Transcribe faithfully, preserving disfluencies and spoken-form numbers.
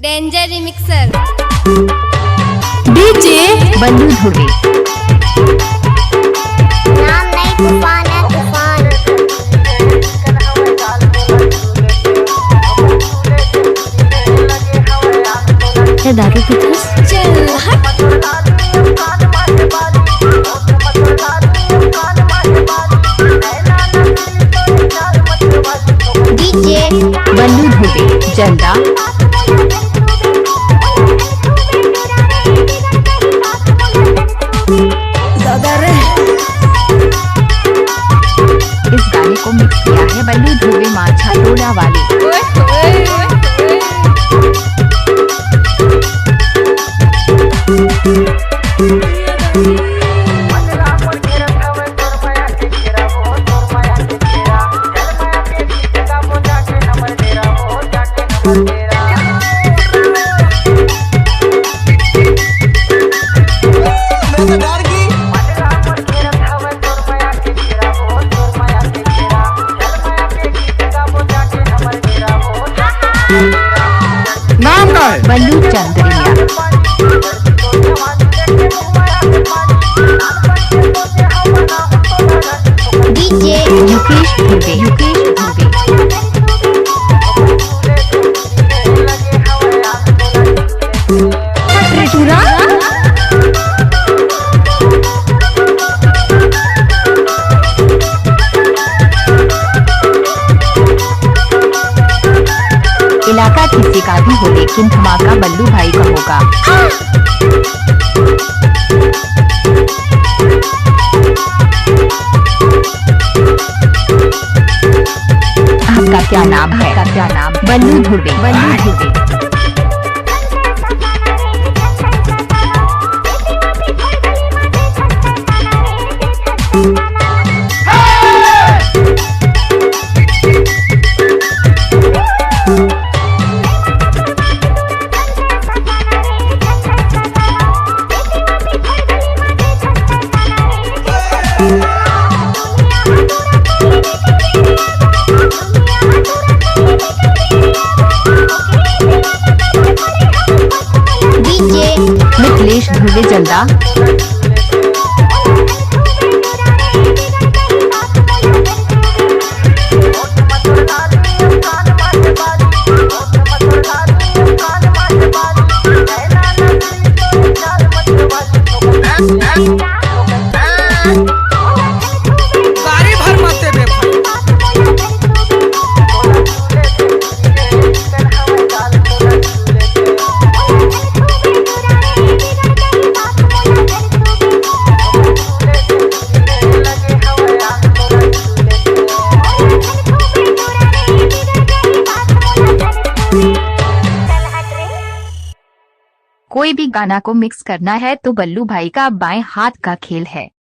Danger remixer. DJ बल्लू धुर्वे। नाम नहीं तूफान है, तूफान। ये दारू पीथस? चल हट। डीजे बल्लू धुर्वे, जलदा। दादा रे। इस गाने को मिक्स किया है बल्लू धुर्वे माछा टोला वाले। ओए, ओए, ओए, ओए। नाम का है? बल्लू चंद्रिया। डीजे मुकेश दुबे, मुकेश दुबे। इलाका किसी का भी हो, लेकिन धमाका बल्लू भाई का होगा। आपका क्या नाम है? आपका क्या नाम? बल्लू धुर्वे, बल्लू धुर्वे। डीजे मिथिलेश धुर्वे जलदा। गाड़ी भर मत देबे भाई। कोई भी गाना को मिक्स करना है तो बल्लू भाई का बाएं हाथ का खेल है।